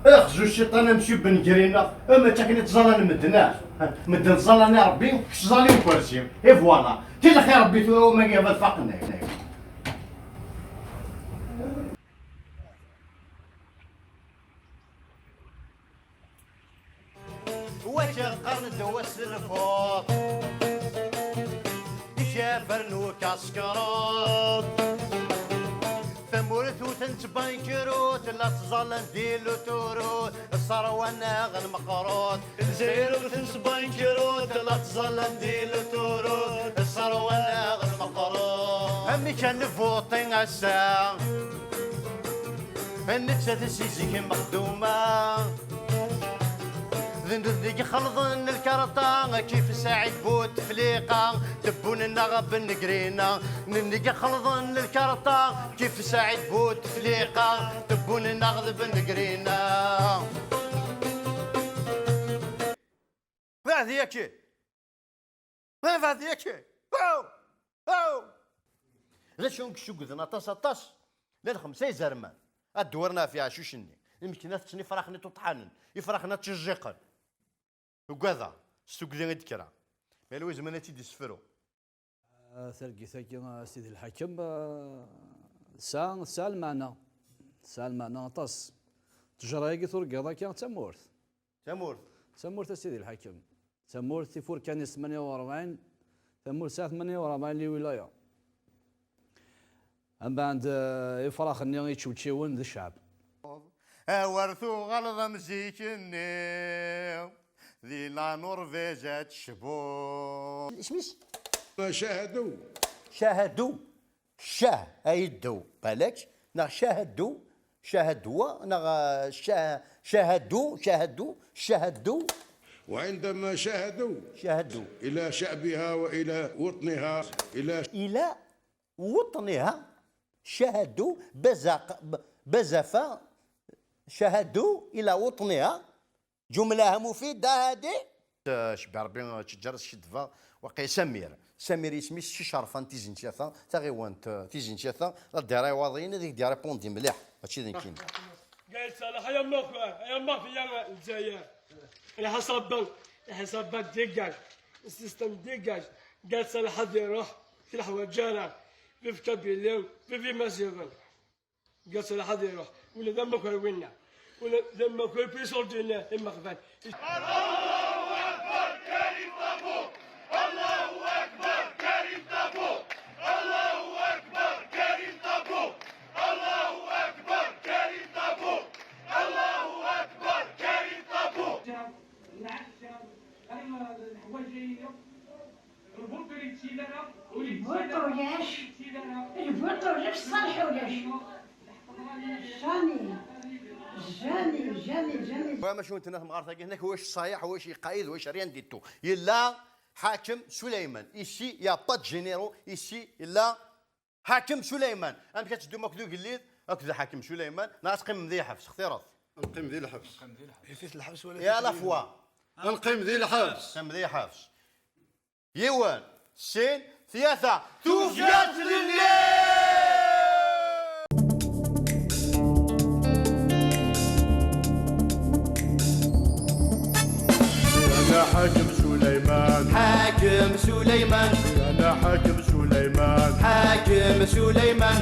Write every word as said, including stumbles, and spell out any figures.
Axzu cciṭan amcib n grina, ama d akken i ttẓallan medden, ah. Medden ttẓallan i Ṛebbi, kečč ẓẓal i ukersi. Et voilà. Tilxi Ṛebbi tura, wama yaba faqen. Wagi qqaren-d wass n lfuṭ, icafer n ukaskruṭ. Tamurt uten ttbankrut, la ttẓallan di luturut, ṣṣerwa-nneɣ n meqrut. Lezzayer uten ttbankrut, la ttẓallan di luturut, ṣṣerwa-nneɣ n meqrut. Amek a nvuṭi ass-a? Nettat si zik mexduma. D nutni i ixelḍen lkarṭa, kif Saɛid Butefliqa, tebbun-nneɣ Bennegrina. Nutni i ixelḍen lkarṭa, kif Saɛid Butefliqa, tebbun-nneɣ d Bennegrina. Beɛd yaki! Beɛd yaki! Aw! Aw! D acu i yessugden aṭas, aṭas? Llan xemsa izerman. Ad dewren ɣef yiɛcuc-nni. Imekna tetten ifraxen iṭuṭḥanen, ifraxen ad ttijjiqen. Ugadeɣ, s tugdi i d-kkreɣ. Ma yella wi izemren ad tt-id-issefru. Ah, targit-agi, a Sidi Lḥakem, ah, tesɛa, tesɛa lmeɛna. Tesɛa lmeɛna aṭas. Ttejra-agi turgiḍ akka d tamurt. Tamurt. Tamurt, a Sidi Lḥakem. Tamurt, ifurkan-is tmanya u rebɛin, tamurt tesɛa tmanya u rebɛin liwilaya. Mbeɛd, eh, ifrax-nni ičewčiwen d ccɛeb. Awer tuɣaleḍ am zik-nni, di la Norvège ad tecbuḍ. Isem-is? Cahadu. Cahadu. Cah, ay ddew, balak, neɣ cahadu, cahadwa, neɣ, eh, cah-, cahadu, cahadu, cahadu. وعندما شاهدوا شاهدوا إلى شعبها وإلى وطنها، إلى إلى وطنها شاهدوا بزاق-، ب-، بزافا شاهدوا إلى وطنها. جملة مفيدة هذه. آه، شبع ربي، آه، تجار الشدفة. وقي سمير. سمير يسمي شي شرفان تيزنشاثا، تاغيوانت، آه، تيزنشاثا، لا ديري واضين، هذيك ديري بوندي مليح، ماشي ذي كين. قال صلاح يا مخ، يا مخ يا الجزائر. الحساب، الحساب ديجاج، السيستم ديجاج. قال صلاح هذا يروح في الحواجارة، في كابيلي، في، في مازيغن. قالت لها حاضر يروح، ولا ذا ما كان وينا، ولا ذا ما كان بيسون دينا، إما خفان. الله أكبر، كريم طابور. الله أكبر، كريم طابور. الله أكبر، كريم طابور. الله أكبر، كريم طابور. الله أكبر، كريم طابور. العشرة، الحوايج. الفوطو لاش، الفوطو لاش، صالحو لاش. Jamais, jamais, jamais, jamais. وما شو انت ناس مغارثة هناك، واش صايح، واش يقايد، واش rien du tout. يلا حاكم سليمان. Ici, y a pas de généraux. Ici, يلا حاكم سليمان. أنا كتدوم أكدو قليد، أكدو حاكم سليمان. ناس قيم ذي حفص، اختيارات. نقيم ذي الحبس. يفيت الحبس ولا يا يفيت لافوا. نقيم ذي الحبس. قيم ذي حفص. Yiwen, sin, tlata, tufyat n lleyl! أنا حاكم سليمان. حاكم سليمان. أنا حاكم سليمان. حاكم سليمان.